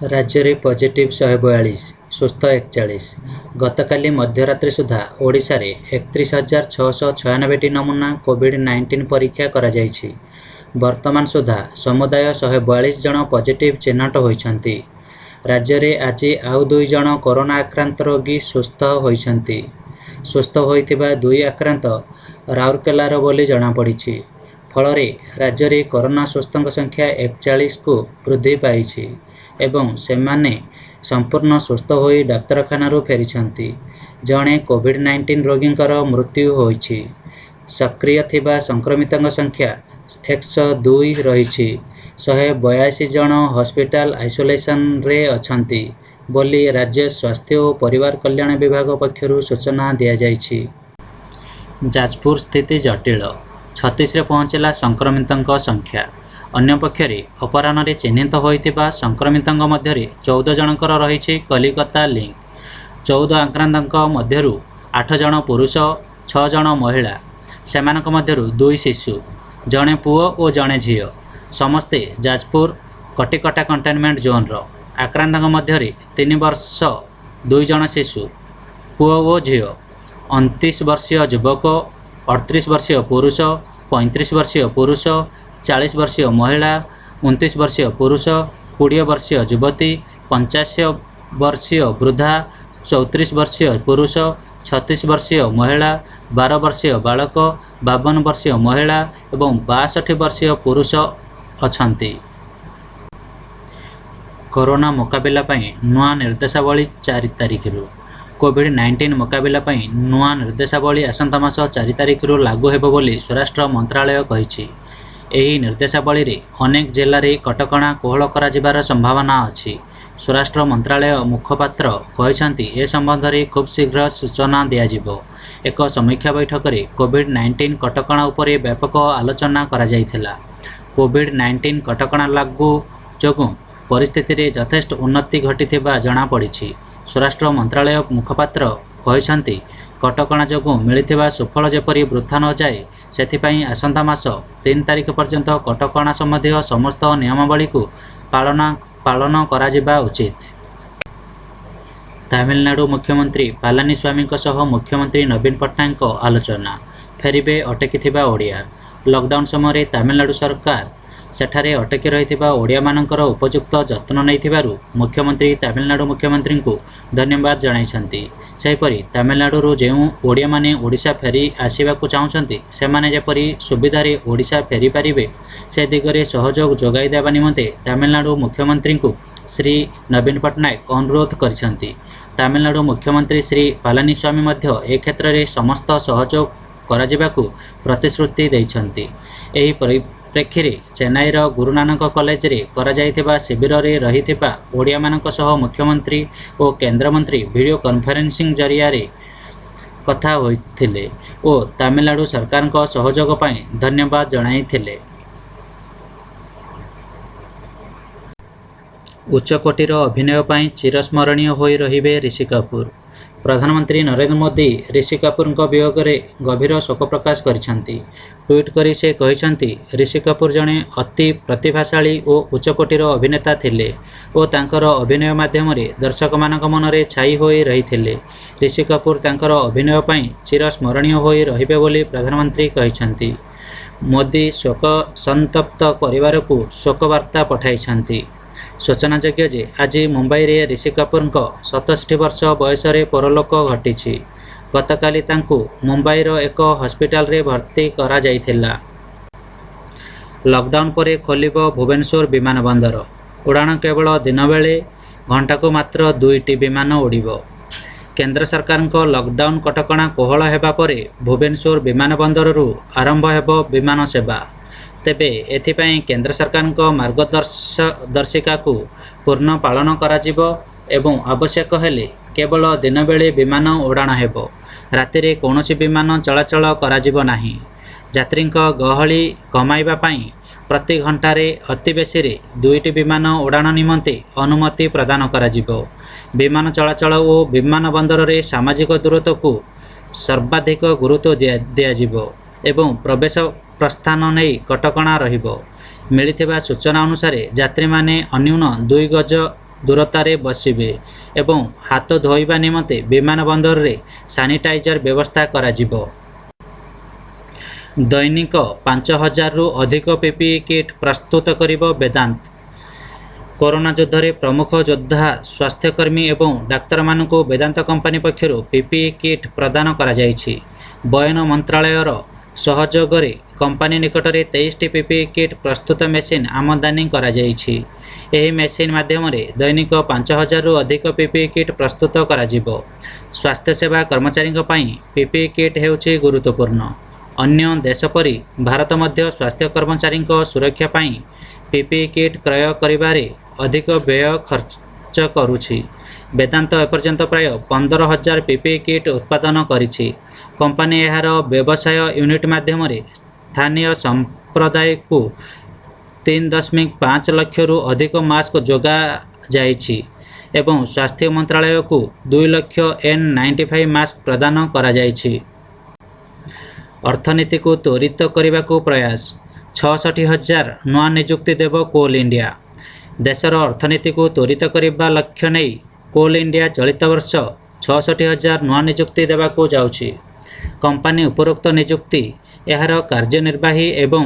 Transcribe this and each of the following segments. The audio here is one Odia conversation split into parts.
ରାଜ୍ୟରେ ପଜିଟିଭ୍ 142, ସୁସ୍ଥ 41। ଗତକାଲି ମଧ୍ୟରାତ୍ରି ସୁଦ୍ଧା ଓଡ଼ିଶାରେ 31,696ଟି ନମୁନା କୋଭିଡ୍-19 ପରୀକ୍ଷା କରାଯାଇଛି। ବର୍ତ୍ତମାନ ସୁଦ୍ଧା ସମୁଦାୟ 142 ଜଣ ପଜିଟିଭ୍ ଚିହ୍ନଟ ହୋଇଛନ୍ତି। ରାଜ୍ୟରେ ଆଜି ଆଉ ଦୁଇ ଜଣ କରୋନା ଆକ୍ରାନ୍ତ ରୋଗୀ ସୁସ୍ଥ ହୋଇଛନ୍ତି। ସୁସ୍ଥ ହୋଇଥିବା ଦୁଇ ଆକ୍ରାନ୍ତ ରାଉରକେଲାର ବୋଲି ଜଣାପଡ଼ିଛି। ଫଳରେ ରାଜ୍ୟରେ କରୋନା ସୁସ୍ଥଙ୍କ ସଂଖ୍ୟା 41କୁ ବୃଦ୍ଧି ପାଇଛି ଏବଂ ସେମାନେ ସମ୍ପୂର୍ଣ୍ଣ ସୁସ୍ଥ ହୋଇ ଡାକ୍ତରଖାନାରୁ ଫେରିଛନ୍ତି। ଜଣେ କୋଭିଡ୍-19 ରୋଗୀଙ୍କର ମୃତ୍ୟୁ ହୋଇଛି। ସକ୍ରିୟ ଥିବା ସଂକ୍ରମିତଙ୍କ ସଂଖ୍ୟା 102 ରହିଛି। 182 ଜଣ ହସ୍ପିଟାଲ ଆଇସୋଲେସନରେ ଅଛନ୍ତି ବୋଲି ରାଜ୍ୟ ସ୍ୱାସ୍ଥ୍ୟ ଓ ପରିବାର କଲ୍ୟାଣ ବିଭାଗ ପକ୍ଷରୁ ସୂଚନା ଦିଆଯାଇଛି। ଯାଜପୁର ସ୍ଥିତି ଜଟିଳ, 36ରେ ପହଞ୍ଚିଲା ସଂକ୍ରମିତଙ୍କ ସଂଖ୍ୟା। ଅନ୍ୟପକ୍ଷରେ ଅପରାହ୍ନରେ ଚିହ୍ନିତ ହୋଇଥିବା ସଂକ୍ରମିତଙ୍କ ମଧ୍ୟରେ 14 ଜଣଙ୍କର ରହିଛି କଲିକତା ଲିଙ୍କ। 14 ଆକ୍ରାନ୍ତଙ୍କ ମଧ୍ୟରୁ 8 ଜଣ ପୁରୁଷ, 6 ଜଣ ମହିଳା। ସେମାନଙ୍କ ମଧ୍ୟରୁ 2 ଶିଶୁ। ଜଣେ ପୁଅ ଓ ଜଣେ ଝିଅ। ସମସ୍ତେ ଯାଜପୁର କଟିକଟା କଣ୍ଟେନମେଣ୍ଟ ଜୋନ୍ର। ଆକ୍ରାନ୍ତଙ୍କ ମଧ୍ୟରେ 3 ବର୍ଷ 2 ଜଣ ଶିଶୁ, ପୁଅ ଓ ଝିଅ, 29 ବର୍ଷୀୟ ଯୁବକ, 38 ବର୍ଷୀୟ ପୁରୁଷ, 35 ବର୍ଷୀୟ ପୁରୁଷ, 40 ବର୍ଷୀୟ ମହିଳା, 29 ବର୍ଷୀୟ ପୁରୁଷ, 20 ବର୍ଷୀୟ ଯୁବତୀ, 85 ବର୍ଷୀୟ ବୃଦ୍ଧା, 34 ବର୍ଷୀୟ ପୁରୁଷ, 36 ବର୍ଷୀୟ ମହିଳା, 12 ବର୍ଷୀୟ ବାଳକ, 52 ବର୍ଷୀୟ ମହିଳା ଏବଂ 62 ବର୍ଷୀୟ ପୁରୁଷ ଅଛନ୍ତି। କରୋନା ମୁକାବିଲା ପାଇଁ ନୂଆ ନିର୍ଦ୍ଦେଶାବଳୀ 4 ତାରିଖରୁ। କୋଭିଡ୍-19 ମୁକାବିଲା ପାଇଁ ନୂଆ ନିର୍ଦ୍ଦେଶାବଳୀ ଆସନ୍ତା ମାସ 4 ତାରିଖରୁ ଲାଗୁ ହେବ ବୋଲି ସ୍ୱରାଷ୍ଟ୍ର ମନ୍ତ୍ରାଳୟ କହିଛି। ଏହି ନିର୍ଦ୍ଦେଶାବଳୀରେ ଅନେକ ଜିଲ୍ଲାରେ କଟକଣା କୋହଳ କରାଯିବାର ସମ୍ଭାବନା ଅଛି। ସ୍ୱରାଷ୍ଟ୍ର ମନ୍ତ୍ରାଳୟ ମୁଖପାତ୍ର କହିଛନ୍ତି, ଏ ସମ୍ବନ୍ଧରେ ଖୁବ୍ଶୀଘ୍ର ସୂଚନା ଦିଆଯିବ। ଏକ ସମୀକ୍ଷା ବୈଠକରେ କୋଭିଡ୍-19 କଟକଣା ଉପରେ ବ୍ୟାପକ ଆଲୋଚନା କରାଯାଇଥିଲା। କୋଭିଡ୍-19 କଟକଣା ଲାଗୁ ଯୋଗୁଁ ପରିସ୍ଥିତିରେ ଯଥେଷ୍ଟ ଉନ୍ନତି ଘଟିଥିବା ଜଣାପଡ଼ିଛି। ସ୍ୱରାଷ୍ଟ୍ର ମନ୍ତ୍ରାଳୟ ମୁଖପାତ୍ର କହିଛନ୍ତି, କଟକଣା ଯୋଗୁଁ ମିଳିଥିବା ସୁଫଳ ଯେପରି ବୃଥା ନ ଯାଏ ସେଥିପାଇଁ ଆସନ୍ତା ମାସ 3 ତାରିଖ ପର୍ଯ୍ୟନ୍ତ କଟକଣା ସମ୍ବନ୍ଧୀୟ ସମସ୍ତ ନିୟମାବଳୀକୁ ପାଳନ କରାଯିବା ଉଚିତ। ତାମିଲନାଡୁ ମୁଖ୍ୟମନ୍ତ୍ରୀ ପାଲାନିସ୍ୱାମୀଙ୍କ ସହ ମୁଖ୍ୟମନ୍ତ୍ରୀ ନବୀନ ପଟ୍ଟନାୟକଙ୍କ ଆଲୋଚନା, ଫେରିବେ ଅଟକି ଥିବା ଓଡ଼ିଆ। ଲକଡାଉନ ସମୟରେ ତାମିଲନାଡୁ ସରକାର ସେଠାରେ ଅଟକି ରହିଥିବା ଓଡ଼ିଆମାନଙ୍କର ଉପଯୁକ୍ତ ଯତ୍ନ ନେଇଥିବାରୁ ମୁଖ୍ୟମନ୍ତ୍ରୀ ତାମିଲନାଡୁ ମୁଖ୍ୟମନ୍ତ୍ରୀଙ୍କୁ ଧନ୍ୟବାଦ ଜଣାଇଛନ୍ତି। ସେହିପରି ତାମିଲନାଡୁରୁ ଯେଉଁ ଓଡ଼ିଆମାନେ ଓଡ଼ିଶା ଫେରି ଆସିବାକୁ ଚାହୁଁଛନ୍ତି, ସେମାନେ ଯେପରି ସୁବିଧାରେ ଓଡ଼ିଶା ଫେରିପାରିବେ ସେ ଦିଗରେ ସହଯୋଗ ଯୋଗାଇ ଦେବା ନିମନ୍ତେ ତାମିଲନାଡୁ ମୁଖ୍ୟମନ୍ତ୍ରୀଙ୍କୁ ଶ୍ରୀ ନବୀନ ପଟ୍ଟନାୟକ ଅନୁରୋଧ କରିଛନ୍ତି। ତାମିଲନାଡୁ ମୁଖ୍ୟମନ୍ତ୍ରୀ ଶ୍ରୀ ପାଲାନିସ୍ୱାମୀ ମଧ୍ୟ ଏ କ୍ଷେତ୍ରରେ ସମସ୍ତ ସହଯୋଗ କରାଯିବାକୁ ପ୍ରତିଶ୍ରୁତି ଦେଇଛନ୍ତି। ଏହି ପରିପ୍ରେକ୍ଷୀରେ ଚେନ୍ନାଇର ଗୁରୁନାନକ କଲେଜରେ କରାଯାଇଥିବା ଶିବିରରେ ରହିଥିବା ଓଡ଼ିଆମାନଙ୍କ ସହ ମୁଖ୍ୟମନ୍ତ୍ରୀ ଓ କେନ୍ଦ୍ରମନ୍ତ୍ରୀ ଭିଡିଓ କନଫରେନ୍ସିଂ ଜରିଆରେ କଥା ହୋଇଥିଲେ ଓ ତାମିଲନାଡୁ ସରକାରଙ୍କ ସହଯୋଗ ପାଇଁ ଧନ୍ୟବାଦ ଜଣାଇଥିଲେ। ଉଚ୍ଚକୋଟୀର ଅଭିନୟ ପାଇଁ ଚିରସ୍ମରଣୀୟ ହୋଇ ରହିବେ ଋଷି କପୁର। ପ୍ରଧାନମନ୍ତ୍ରୀ ନରେନ୍ଦ୍ର ମୋଦି ଋଷି କପୁରଙ୍କ ବିୟୋଗରେ ଗଭୀର ଶୋକ ପ୍ରକାଶ କରିଛନ୍ତି। ଟ୍ୱିଟ୍ କରି ସେ କହିଛନ୍ତି, ଋଷି କପୁର ଜଣେ ଅତି ପ୍ରତିଭାଶାଳୀ ଓ ଉଚ୍ଚକୋଟୀର ଅଭିନେତା ଥିଲେ ଓ ତାଙ୍କର ଅଭିନୟ ମାଧ୍ୟମରେ ଦର୍ଶକମାନଙ୍କ ମନରେ ଛାଇ ହୋଇ ରହିଥିଲେ। ଋଷି କପୁର ତାଙ୍କର ଅଭିନୟ ପାଇଁ ଚିରସ୍ମରଣୀୟ ହୋଇ ରହିବେ ବୋଲି ପ୍ରଧାନମନ୍ତ୍ରୀ କହିଛନ୍ତି। ମୋଦି ଶୋକସନ୍ତପ୍ତ ପରିବାରକୁ ଶୋକବାର୍ତ୍ତା ପଠାଇଛନ୍ତି। ସୂଚନାଯୋଗ୍ୟ ଯେ, ଆଜି ମୁମ୍ବାଇରେ ଋଷି କପୁରଙ୍କ 67 ବର୍ଷ ବୟସରେ ପରଲୋକ ଘଟିଛି। ଗତକାଲି ତାଙ୍କୁ ମୁମ୍ବାଇର ଏକ ହସ୍ପିଟାଲରେ ଭର୍ତ୍ତି କରାଯାଇଥିଲା। ଲକଡାଉନ ପରେ ଖୋଲିବ ଭୁବନେଶ୍ୱର ବିମାନବନ୍ଦର, ଉଡ଼ାଣ କେବଳ ଦିନ ବେଳେ, ଘଣ୍ଟାକୁ ମାତ୍ର 2ଟି ବିମାନ ଉଡ଼ିବ। କେନ୍ଦ୍ର ସରକାରଙ୍କ ଲକଡାଉନ କଟକଣା କୋହଳ ହେବା ପରେ ଭୁବନେଶ୍ୱର ବିମାନବନ୍ଦରରୁ ଆରମ୍ଭ ହେବ ବିମାନ ସେବା। ତେବେ ଏଥିପାଇଁ କେନ୍ଦ୍ର ସରକାରଙ୍କ ମାର୍ଗଦର୍ଶିକାକୁ ପୂର୍ଣ୍ଣ ପାଳନ କରାଯିବ ଏବଂ ଆବଶ୍ୟକ ହେଲେ କେବଳ ଦିନ ବେଳେ ବିମାନ ଉଡ଼ାଣ ହେବ, ରାତିରେ କୌଣସି ବିମାନ ଚଳାଚଳ କରାଯିବ ନାହିଁ। ଯାତ୍ରୀଙ୍କ ଗହଳି କମାଇବା ପାଇଁ ପ୍ରତି ଘଣ୍ଟାରେ ଅତିବେଶୀରେ 2ଟି ବିମାନ ଉଡ଼ାଣ ନିମନ୍ତେ ଅନୁମତି ପ୍ରଦାନ କରାଯିବ। ବିମାନ ଚଳାଚଳ ଓ ବିମାନବନ୍ଦରରେ ସାମାଜିକ ଦୂରତ୍ୱକୁ ସର୍ବାଧିକ ଗୁରୁତ୍ୱ ଦିଆଯିବ ଏବଂ ପ୍ରବେଶ ପ୍ରସ୍ଥାନ ନେଇ କଟକଣା ରହିବ। ମିଳିଥିବା ସୂଚନା ଅନୁସାରେ ଯାତ୍ରୀମାନେ ଅନ୍ୟୁନ 2 ଗଜ ଦୂରତାରେ ବସିବେ ଏବଂ ହାତ ଧୋଇବା ନିମନ୍ତେ ବିମାନ ବନ୍ଦରରେ ସାନିଟାଇଜର ବ୍ୟବସ୍ଥା କରାଯିବ। ଦୈନିକ 5,000ରୁ ଅଧିକ ପିପିଇ କିଟ୍ ପ୍ରସ୍ତୁତ କରିବ ବେଦାନ୍ତ। କରୋନା ଯୁଦ୍ଧରେ ପ୍ରମୁଖ ଯୋଦ୍ଧା ସ୍ୱାସ୍ଥ୍ୟକର୍ମୀ ଏବଂ ଡାକ୍ତରମାନଙ୍କୁ ବେଦାନ୍ତ କମ୍ପାନୀ ପକ୍ଷରୁ ପିପିଇ କିଟ୍ ପ୍ରଦାନ କରାଯାଇଛି। ବୟନ ମନ୍ତ୍ରାଳୟର ସହଯୋଗରେ କମ୍ପାନୀ ନିକଟରେ 23ଟି ପିପିଇ କିଟ୍ ପ୍ରସ୍ତୁତ ମେସିନ ଆମଦାନୀ କରାଯାଇଛି। ଏହି ମେସିନ ମାଧ୍ୟମରେ ଦୈନିକ 5,000ରୁ ଅଧିକ ପିପିଇ କିଟ୍ ପ୍ରସ୍ତୁତ କରାଯିବ। ସ୍ୱାସ୍ଥ୍ୟସେବା କର୍ମଚାରୀଙ୍କ ପାଇଁ ପିପିଇ କିଟ୍ ହେଉଛି ଗୁରୁତ୍ୱପୂର୍ଣ୍ଣ। ଅନ୍ୟ ଦେଶ ପରି ଭାରତ ମଧ୍ୟ ସ୍ୱାସ୍ଥ୍ୟ କର୍ମଚାରୀଙ୍କ ସୁରକ୍ଷା ପାଇଁ ପିପିଇ କିଟ୍ କ୍ରୟ କରିବାରେ ଅଧିକ ବ୍ୟୟ ଖର୍ଚ୍ଚ କରୁଛି। ବେଦାନ୍ତ ଏପର୍ଯ୍ୟନ୍ତ ପ୍ରାୟ 15,000 ପିପିଇ କିଟ୍ ଉତ୍ପାଦନ କରିଛି। କମ୍ପାନୀ ଏହାର ବ୍ୟବସାୟ ୟୁନିଟ ମାଧ୍ୟମରେ ସ୍ଥାନୀୟ ସମ୍ପ୍ରଦାୟକୁ 3.5 ଲକ୍ଷରୁ ଅଧିକ ମାସ୍କ ଯୋଗାଯାଇଛି ଏବଂ ସ୍ୱାସ୍ଥ୍ୟ ମନ୍ତ୍ରାଳୟକୁ 2 ଲକ୍ଷ ଏନ୍-95 ମାସ୍କ ପ୍ରଦାନ କରାଯାଇଛି। ଅର୍ଥନୀତିକୁ ତ୍ୱରିତ କରିବାକୁ ପ୍ରୟାସ, 66,000 ନୂଆ ନିଯୁକ୍ତି ଦେବ କୋଲ ଇଣ୍ଡିଆ। ଦେଶର ଅର୍ଥନୀତିକୁ ତ୍ୱରିତ କରିବା ଲକ୍ଷ୍ୟ ନେଇ କୋଲ ଇଣ୍ଡିଆ ଚଳିତ ବର୍ଷ 66,000 ନୂଆ ନିଯୁକ୍ତି ଦେବାକୁ ଯାଉଛି। କମ୍ପାନୀ ଉପରୋକ୍ତ ନିଯୁକ୍ତି ଏହାର କାର୍ଯ୍ୟନିର୍ବାହୀ ଏବଂ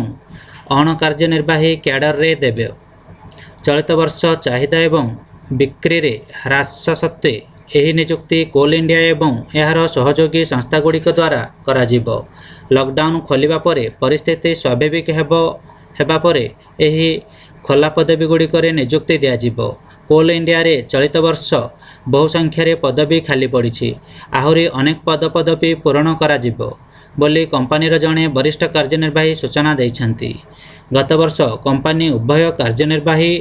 ଅଣ-କାର୍ଯ୍ୟନିର୍ବାହୀ କ୍ୟାଡରରେ ଦେବ। ଚଳିତ ବର୍ଷ ଚାହିଦା ଏବଂ ବିକ୍ରିରେ ହ୍ରାସ ସତ୍ତ୍ୱେ ଏହି ନିଯୁକ୍ତି କୋଲ ଇଣ୍ଡିଆ ଏବଂ ଏହାର ସହଯୋଗୀ ସଂସ୍ଥାଗୁଡ଼ିକ ଦ୍ୱାରା କରାଯିବ। ଲକଡାଉନ ଖୋଲିବା ପରେ ପରିସ୍ଥିତି ସ୍ୱାଭାବିକ ହେବା ପରେ ଏହି ଖୋଲା ପଦବୀଗୁଡ଼ିକରେ ନିଯୁକ୍ତି ଦିଆଯିବ। କୋଲ ଇଣ୍ଡିଆରେ ଚଳିତ ବର୍ଷ ବହୁ ସଂଖ୍ୟାରେ ପଦବୀ ଖାଲି ପଡ଼ିଛି। ଆହୁରି ଅନେକ ପଦପଦବୀ ପୂରଣ କରାଯିବ ବୋଲି କମ୍ପାନୀର ଜଣେ ବରିଷ୍ଠ କାର୍ଯ୍ୟନିର୍ବାହୀ ସୂଚନା ଦେଇଛନ୍ତି। ଗତବର୍ଷ କମ୍ପାନୀ ଉଭୟ କାର୍ଯ୍ୟନିର୍ବାହୀ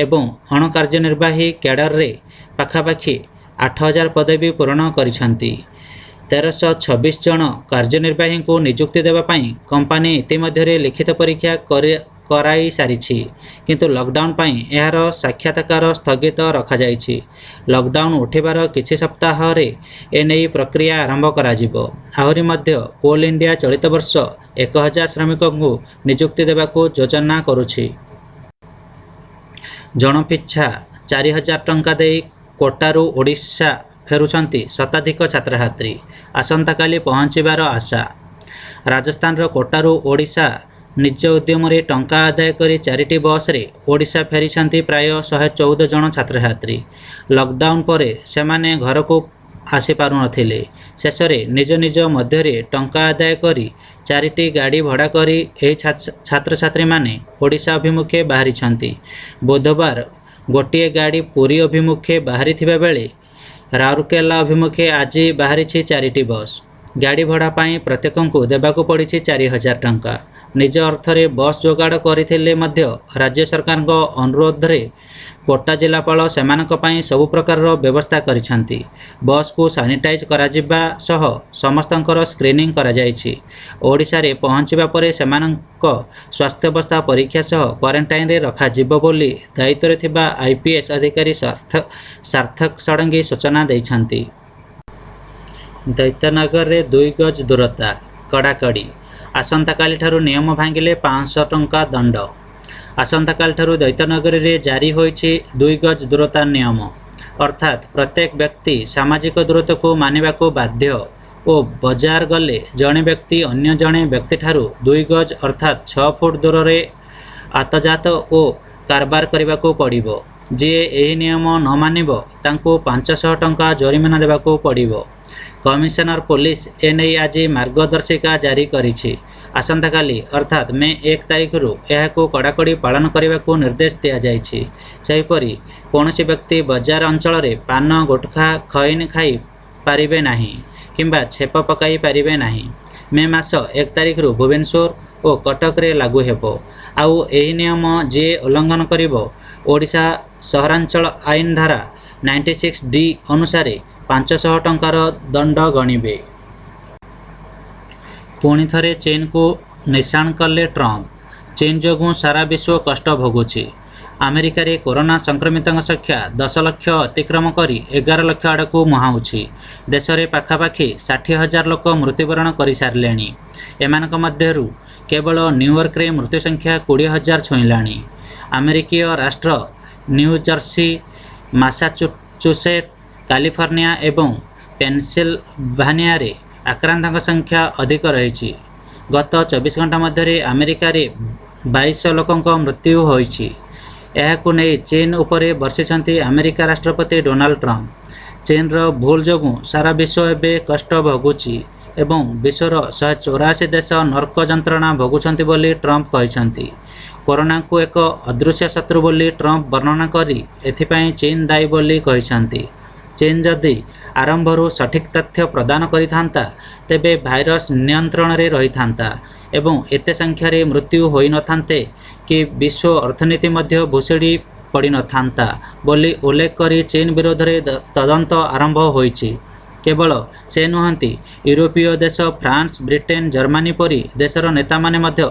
ଏବଂ ଅଣ-କାର୍ଯ୍ୟନିର୍ବାହୀ କ୍ୟାଡରରେ ପାଖାପାଖି 8,000 ପଦବୀ ପୂରଣ କରିଛନ୍ତି। 1,326 ଜଣ କାର୍ଯ୍ୟନିର୍ବାହୀଙ୍କୁ ନିଯୁକ୍ତି ଦେବା ପାଇଁ କମ୍ପାନୀ ଇତିମଧ୍ୟରେ ଲିଖିତ ପରୀକ୍ଷା କରାଇସାରିଛି। କିନ୍ତୁ ଲକଡାଉନ ପାଇଁ ଏହାର ସାକ୍ଷାତକାର ସ୍ଥଗିତ ରଖାଯାଇଛି। ଲକଡାଉନ ଉଠିବାର କିଛି ସପ୍ତାହରେ ଏନେଇ ପ୍ରକ୍ରିୟା ଆରମ୍ଭ କରାଯିବ। ଆହୁରି ମଧ୍ୟ କୋଲ ଇଣ୍ଡିଆ ଚଳିତ ବର୍ଷ 1,000 ଶ୍ରମିକଙ୍କୁ ନିଯୁକ୍ତି ଦେବାକୁ ଯୋଜନା କରୁଛି। ଜଣ ପିଛା 4,000 ଟଙ୍କା ଦେଇ କୋଟାରୁ ଓଡ଼ିଶା ଫେରୁଛନ୍ତି ଶତାଧିକ ଛାତ୍ରଛାତ୍ରୀ, ଆସନ୍ତାକାଲି ପହଞ୍ଚିବାର ଆଶା। ରାଜସ୍ଥାନର କୋଟାରୁ ଓଡ଼ିଶା ନିଜ ଉଦ୍ୟମରେ ଟଙ୍କା ଆଦାୟ କରି ଚାରିଟି ବସ୍‌ରେ ଓଡ଼ିଶା ଫେରିଛନ୍ତି ପ୍ରାୟ 114 ଜଣ ଛାତ୍ରଛାତ୍ରୀ। ଲକଡାଉନ ପରେ ସେମାନେ ଘରକୁ ଆସିପାରୁନଥିଲେ। ଶେଷରେ ନିଜ ନିଜ ମଧ୍ୟରେ ଟଙ୍କା ଆଦାୟ କରି ଚାରିଟି ଗାଡ଼ି ଭଡ଼ା କରି ଏହି ଛାତ୍ରଛାତ୍ରୀମାନେ ଓଡ଼ିଶା ଅଭିମୁଖେ ବାହାରିଛନ୍ତି। ବୁଧବାର ଗୋଟିଏ ଗାଡ଼ି ପୁରୀ ଅଭିମୁଖେ ବାହାରିଥିବା ବେଳେ ରାଉରକେଲା ଅଭିମୁଖେ ଆଜି ବାହାରିଛି ଚାରିଟି ବସ୍। ଗାଡ଼ି ଭଡ଼ା ପାଇଁ ପ୍ରତ୍ୟେକଙ୍କୁ ଦେବାକୁ ପଡ଼ିଛି 4,000 ଟଙ୍କା। ନିଜ ଅର୍ଥରେ ବସ୍ ଯୋଗାଡ଼ କରିଥିଲେ ମଧ୍ୟ ରାଜ୍ୟ ସରକାରଙ୍କ ଅନୁରୋଧରେ କୋଟା ଜିଲ୍ଲାପାଳ ସେମାନଙ୍କ ପାଇଁ ସବୁ ପ୍ରକାରର ବ୍ୟବସ୍ଥା କରିଛନ୍ତି। ବସ୍‌କୁ ସାନିଟାଇଜ କରାଯିବା ସହ ସମସ୍ତଙ୍କର ସ୍କ୍ରିନିଂ କରାଯାଇଛି। ଓଡ଼ିଶାରେ ପହଞ୍ଚିବା ପରେ ସେମାନଙ୍କ ସ୍ୱାସ୍ଥ୍ୟାବସ୍ଥା ପରୀକ୍ଷା ସହ କ୍ୱାରେଣ୍ଟାଇନରେ ରଖାଯିବ ବୋଲି ଦାୟିତ୍ୱରେ ଥିବା ଆଇପିଏସ୍ ଅଧିକାରୀ ସାର୍ଥକ ଷଡ଼ଙ୍ଗୀ ସୂଚନା ଦେଇଛନ୍ତି। ଦ୍ୱୈତନଗରୀରେ ଦୁଇ ଗଜ ଦୂରତା କଡ଼ାକଡ଼ି, ଆସନ୍ତାକାଲିଠାରୁ ନିୟମ ଭାଙ୍ଗିଲେ 500 ଟଙ୍କା ଦଣ୍ଡ। ଆସନ୍ତାକାଲିଠାରୁ ଦ୍ୱୈତନଗରୀରେ ଜାରି ହୋଇଛି ଦୁଇ ଗଜ ଦୂରତା ନିୟମ। ଅର୍ଥାତ୍ ପ୍ରତ୍ୟେକ ବ୍ୟକ୍ତି ସାମାଜିକ ଦୂରତାକୁ ମାନିବାକୁ ବାଧ୍ୟ ଓ ବଜାର ଗଲେ ଜଣେ ବ୍ୟକ୍ତି ଅନ୍ୟ ଜଣେ ବ୍ୟକ୍ତିଠାରୁ ଦୁଇ ଗଜ ଅର୍ଥାତ୍ 6 ଫୁଟ ଦୂରରେ ଆତଯାତ ଓ କାରବାର କରିବାକୁ ପଡ଼ିବ। ଯିଏ ଏହି ନିୟମ ନ ମାନିବ ତାଙ୍କୁ 500 ଟଙ୍କା ଜରିମାନା ଦେବାକୁ ପଡ଼ିବ। କମିଶନର ପୋଲିସ ଏନେଇ ଆଜି ମାର୍ଗଦର୍ଶିକା ଜାରି କରିଛି। ଆସନ୍ତାକାଲି ଅର୍ଥାତ୍ ମେ 1 ତାରିଖରୁ ଏହାକୁ କଡ଼ାକଡ଼ି ପାଳନ କରିବାକୁ ନିର୍ଦ୍ଦେଶ ଦିଆଯାଇଛି। ସେହିପରି କୌଣସି ବ୍ୟକ୍ତି ବଜାର ଅଞ୍ଚଳରେ ପାନ, ଗୁଟଖା, ଖଇନି ଖାଇ ପାରିବେ ନାହିଁ କିମ୍ବା ଛେପ ପକାଇ ପାରିବେ ନାହିଁ। ମେ ମାସ 1 ତାରିଖରୁ ଭୁବନେଶ୍ୱର ଓ କଟକରେ ଲାଗୁ ହେବ। ଆଉ ଏହି ନିୟମ ଯିଏ ଉଲ୍ଲଂଘନ କରିବ, ଓଡ଼ିଶା ସହରାଞ୍ଚଳ ଆଇନ ଧାରା 96ଡି ଅନୁସାରେ 500 ଟଙ୍କାର ଦଣ୍ଡ ଗଣିବେ। ପୁଣିଥରେ ଚୀନକୁ ନିଶାଣ କଲେ ଟ୍ରମ୍ପ, ଚୀନ ଯୋଗୁଁ ସାରା ବିଶ୍ୱ କଷ୍ଟ ଭୋଗୁଛି। ଆମେରିକାରେ କରୋନା ସଂକ୍ରମିତଙ୍କ ସଂଖ୍ୟା 10 ଲକ୍ଷ ଅତିକ୍ରମ କରି 11 ଲକ୍ଷ ଆଡ଼କୁ ମୁହାଁଉଛି। ଦେଶରେ ପାଖାପାଖି 60,000 ଲୋକ ମୃତ୍ୟୁବରଣ କରିସାରିଲେଣି। ଏମାନଙ୍କ ମଧ୍ୟରୁ କେବଳ ନ୍ୟୁୟର୍କରେ ମୃତ୍ୟୁସଂଖ୍ୟା 20,000 ଛୁଇଁଲାଣି। ଆମେରିକୀୟ ରାଷ୍ଟ୍ର ନ୍ୟୁଜର୍ସି ମାସାଚୁସେଟ୍, କାଲିଫର୍ଣ୍ଣିଆ ଏବଂ ପେନସିଲଭାନିଆରେ ଆକ୍ରାନ୍ତଙ୍କ ସଂଖ୍ୟା ଅଧିକ ରହିଛି। ଗତ 24 ଘଣ୍ଟା ମଧ୍ୟରେ ଆମେରିକାରେ 22 ଲୋକଙ୍କ ମୃତ୍ୟୁ ହୋଇଛି। ଏହାକୁ ନେଇ ଚୀନ ଉପରେ ବର୍ଷିଛନ୍ତି ଆମେରିକା ରାଷ୍ଟ୍ରପତି ଡୋନାଲ୍ଡ ଟ୍ରମ୍ପ। ଚୀନର ଭୁଲ ଯୋଗୁଁ ସାରା ବିଶ୍ୱ ଏବେ କଷ୍ଟ ଭୋଗୁଛି ଏବଂ ବିଶ୍ୱର 184 ଦେଶ ନର୍କ ଯନ୍ତ୍ରଣା ଭୋଗୁଛନ୍ତି ବୋଲି ଟ୍ରମ୍ପ କହିଛନ୍ତି। କରୋନାକୁ ଏକ ଅଦୃଶ୍ୟ ଶତ୍ରୁ ବୋଲି ଟ୍ରମ୍ପ ବର୍ଣ୍ଣନା କରି ଏଥିପାଇଁ ଚୀନ ଦାୟୀ ବୋଲି କହିଛନ୍ତି। ଚୀନ ଯଦି ଆରମ୍ଭରୁ ସଠିକ ତଥ୍ୟ ପ୍ରଦାନ କରିଥାନ୍ତା, ତେବେ ଭାଇରସ ନିୟନ୍ତ୍ରଣରେ ରହିଥାନ୍ତା ଏବଂ ଏତେ ସଂଖ୍ୟାରେ ମୃତ୍ୟୁ ହୋଇନଥାନ୍ତେ କି ବିଶ୍ୱ ଅର୍ଥନୀତି ମଧ୍ୟ ଭୁଶୁଡ଼ି ପଡ଼ିନଥାନ୍ତା ବୋଲି ଉଲ୍ଲେଖ କରି ଚୀନ ବିରୋଧରେ ତଦନ୍ତ ଆରମ୍ଭ ହୋଇଛି। କେବଳ ସେ ନୁହନ୍ତି, ୟୁରୋପୀୟ ଦେଶ ଫ୍ରାନ୍ସ, ବ୍ରିଟେନ, ଜର୍ମାନୀ ପରି ଦେଶର ନେତାମାନେ ମଧ୍ୟ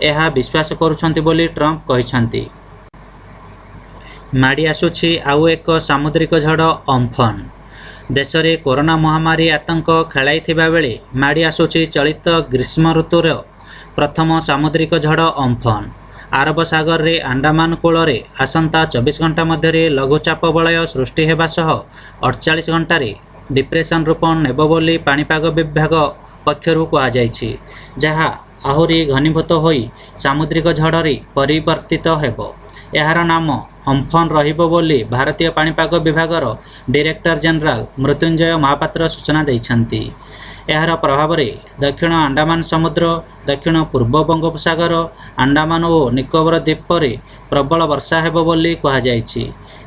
ଏହା ବିଶ୍ୱାସ କରୁଛନ୍ତି ବୋଲି ଟ୍ରମ୍ପ କହିଛନ୍ତି। ମାଡ଼ି ଆସୁଛି ଆଉ ଏକ ସାମୁଦ୍ରିକ ଝଡ଼ ଅମ୍ଫନ। ଦେଶରେ କରୋନା ମହାମାରୀ ଆତଙ୍କ ଖେଳାଇଥିବା ବେଳେ ମାଡ଼ି ଆସୁଛି ଚଳିତ ଗ୍ରୀଷ୍ମ ଋତୁର ପ୍ରଥମ ସାମୁଦ୍ରିକ ଝଡ଼ ଅମ୍ଫନ। ଆରବ ସାଗରରେ ଆଣ୍ଡାମାନ କୂଳରେ ଆସନ୍ତା 24 ଘଣ୍ଟା ମଧ୍ୟରେ ଲଘୁଚାପ ବଳୟ ସୃଷ୍ଟି ହେବା ସହ 48 ଘଣ୍ଟାରେ ଡିପ୍ରେସନ ରୂପ ନେବ ବୋଲି ପାଣିପାଗ ବିଭାଗ ପକ୍ଷରୁ କୁହାଯାଇଛି, ଯାହା ଆହୁରି ଘନୀଭୂତ ହୋଇ ସାମୁଦ୍ରିକ ଝଡ଼ରେ ପରିବର୍ତ୍ତିତ ହେବ। ଏହାର ନାମ ଅମ୍ଫନ ରହିବ ବୋଲି ଭାରତୀୟ ପାଣିପାଗ ବିଭାଗର ଡିରେକ୍ଟର ଜେନେରାଲ ମୃତ୍ୟୁଞ୍ଜୟ ମହାପାତ୍ର ସୂଚନା ଦେଇଛନ୍ତି। ଏହାର ପ୍ରଭାବରେ ଦକ୍ଷିଣ ଆଣ୍ଡାମାନ ସମୁଦ୍ର, ଦକ୍ଷିଣ ପୂର୍ବ ବଙ୍ଗୋପସାଗର, ଆଣ୍ଡାମାନ ଓ ନିକୋବର ଦ୍ୱୀପରେ ପ୍ରବଳ ବର୍ଷା ହେବ ବୋଲି କୁହାଯାଇଛି।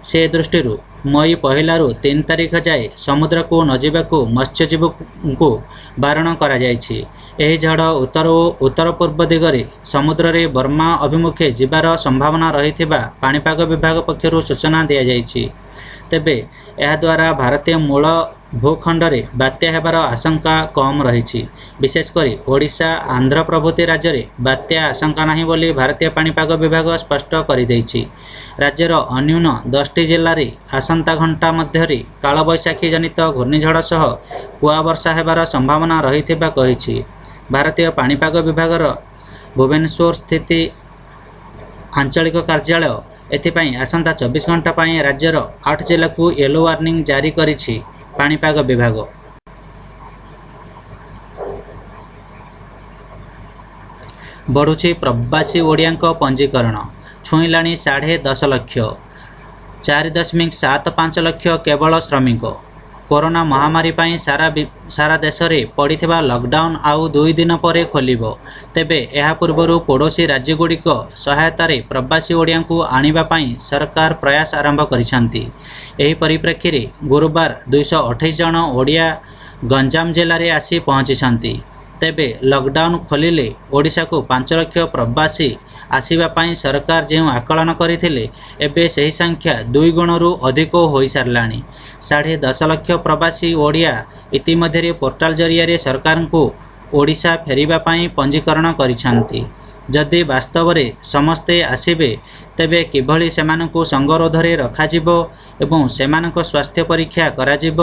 ସେ ଦୃଷ୍ଟିରୁ ମଇ 1ରୁ 3 ତାରିଖ ଯାଏ ସମୁଦ୍ରକୁ ନଯିବାକୁ ମତ୍ସ୍ୟଜୀବୀଙ୍କୁ ବାରଣ କରାଯାଇଛି। ଏହି ଝଡ଼ ଉତ୍ତର ଓ ଉତ୍ତର-ପୂର୍ବ ଦିଗରେ ସମୁଦ୍ରରେ ବର୍ମା ଅଭିମୁଖେ ଯିବାର ସମ୍ଭାବନା ରହିଥିବା ପାଣିପାଗ ବିଭାଗ ପକ୍ଷରୁ ସୂଚନା ଦିଆଯାଇଛି। ତେବେ ଏହାଦ୍ୱାରା ଭାରତୀୟ ମୂଳ ଭୂଖଣ୍ଡରେ ବାତ୍ୟା ହେବାର ଆଶଙ୍କା କମ୍ ରହିଛି। ବିଶେଷକରି ଓଡ଼ିଶା, ଆନ୍ଧ୍ର ପ୍ରଭୃତି ରାଜ୍ୟରେ ବାତ୍ୟା ଆଶଙ୍କା ନାହିଁ ବୋଲି ଭାରତୀୟ ପାଣିପାଗ ବିଭାଗ ସ୍ପଷ୍ଟ କରିଦେଇଛି। ରାଜ୍ୟର ଅନ୍ୟୁନ 10ଟି ଜିଲ୍ଲାରେ ଆସନ୍ତା ଘଣ୍ଟା ମଧ୍ୟରେ କାଳବୈଶାଖୀ ଜନିତ ଘୂର୍ଣ୍ଣିଝଡ଼ ସହ କୁଆବର୍ଷା ହେବାର ସମ୍ଭାବନା ରହିଥିବା କହିଛି ଭାରତୀୟ ପାଣିପାଗ ବିଭାଗର ଭୁବନେଶ୍ୱରସ୍ଥିତ ଆଞ୍ଚଳିକ କାର୍ଯ୍ୟାଳୟ। ଏଥିପାଇଁ ଆସନ୍ତା 24 ଘଣ୍ଟା ପାଇଁ ରାଜ୍ୟର 8 ଜିଲ୍ଲାକୁ ୟେଲୋ ୱାର୍ଣ୍ଣିଂ ଜାରି କରିଛି ପାଣିପାଗ ବିଭାଗ। ବଢୁଛି ପ୍ରବାସୀ ଓଡ଼ିଆଙ୍କ ପଞ୍ଜୀକରଣ, ଛୁଇଁଲାଣି 10.5 ଲକ୍ଷ, 4.75 ଲକ୍ଷ କେବଳ ଶ୍ରମିକ। କରୋନା ମହାମାରୀ ପାଇଁ ସାରା ଦେଶରେ ପଡ଼ିଥିବା ଲକଡାଉନ ଆଉ 2 ଦିନ ପରେ ଖୋଲିବ। ତେବେ ଏହା ପୂର୍ବରୁ ପଡ଼ୋଶୀ ରାଜ୍ୟଗୁଡ଼ିକ ସହାୟତାରେ ପ୍ରବାସୀ ଓଡ଼ିଆଙ୍କୁ ଆଣିବା ପାଇଁ ସରକାର ପ୍ରୟାସ ଆରମ୍ଭ କରିଛନ୍ତି। ଏହି ପରିପ୍ରେକ୍ଷୀରେ ଗୁରୁବାର 228 ଜଣ ଓଡ଼ିଆ ଗଞ୍ଜାମ ଜିଲ୍ଲାରେ ଆସି ପହଞ୍ଚିଛନ୍ତି। ତେବେ ଲକଡାଉନ ଖୋଲିଲେ ଓଡ଼ିଶାକୁ 5 ଲକ୍ଷ ପ୍ରବାସୀ ଆସିବା ପାଇଁ ସରକାର ଯେଉଁ ଆକଳନ କରିଥିଲେ, ଏବେ ସେହି ସଂଖ୍ୟା ଦୁଇଗୁଣରୁ ଅଧିକ ହୋଇସାରିଲାଣି। 10.5 ଲକ୍ଷ ପ୍ରବାସୀ ଓଡ଼ିଆ ଇତିମଧ୍ୟରେ ପୋର୍ଟାଲ ଜରିଆରେ ସରକାରଙ୍କୁ ଓଡ଼ିଶା ଫେରିବା ପାଇଁ ପଞ୍ଜୀକରଣ କରିଛନ୍ତି। ଯଦି ବାସ୍ତବରେ ସମସ୍ତେ ଆସିବେ, ତେବେ କିଭଳି ସେମାନଙ୍କୁ ସଙ୍ଗରୋଧରେ ରଖାଯିବ ଏବଂ ସେମାନଙ୍କ ସ୍ୱାସ୍ଥ୍ୟ ପରୀକ୍ଷା କରାଯିବ,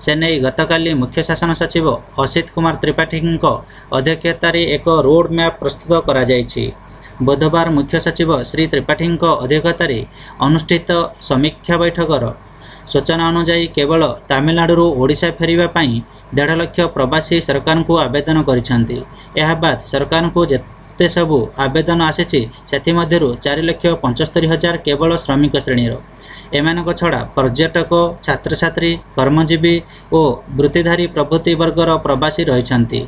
ସେନେଇ ଗତକାଲି ମୁଖ୍ୟ ଶାସନ ସଚିବ ଅସିତ କୁମାର ତ୍ରିପାଠୀଙ୍କ ଅଧ୍ୟକ୍ଷତାରେ ଏକ ରୋଡ ମ୍ୟାପ ପ୍ରସ୍ତୁତ କରାଯାଇଛି। ବୁଧବାର ମୁଖ୍ୟ ସଚିବ ଶ୍ରୀ ତ୍ରିପାଠୀଙ୍କ ଅଧ୍ୟକ୍ଷତାରେ ଅନୁଷ୍ଠିତ ସମୀକ୍ଷା ବୈଠକର ସୂଚନା ଅନୁଯାୟୀ, କେବଳ ତାମିଲନାଡୁରୁ ଓଡ଼ିଶା ଫେରିବା ପାଇଁ 1.5 ଲକ୍ଷ ପ୍ରବାସୀ ସରକାରଙ୍କୁ ଆବେଦନ କରିଛନ୍ତି। ଏହାବାଦ୍ ସରକାରଙ୍କୁ ଯେତେସବୁ ଆବେଦନ ଆସିଛି, ସେଥିମଧ୍ୟରୁ 4 ଲକ୍ଷ 75 ହଜାର କେବଳ ଶ୍ରମିକ ଶ୍ରେଣୀର। ଏମାନଙ୍କ ଛଡ଼ା ପର୍ଯ୍ୟଟକ, ଛାତ୍ରଛାତ୍ରୀ, କର୍ମଜୀବୀ ଓ ବୃତ୍ତିଧାରୀ ପ୍ରଭୃତି ବର୍ଗର ପ୍ରବାସୀ ରହିଛନ୍ତି।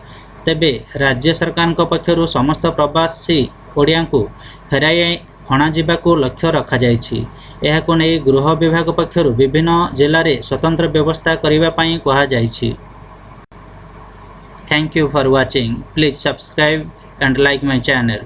ତେବେ ରାଜ୍ୟ ସରକାରଙ୍କ ପକ୍ଷରୁ ସମସ୍ତ ପ୍ରବାସୀ ଓଡ଼ିଆଙ୍କୁ ଫେରାଇ ଅଣାଯିବାକୁ ଲକ୍ଷ୍ୟ ରଖାଯାଇଛି। ଏହାକୁ ନେଇ ଗୃହ ବିଭାଗ ପକ୍ଷରୁ ବିଭିନ୍ନ ଜିଲ୍ଲାରେ ସ୍ୱତନ୍ତ୍ର ବ୍ୟବସ୍ଥା କରିବା ପାଇଁ କୁହାଯାଇଛି। Thank you for watching. Please subscribe and like my channel.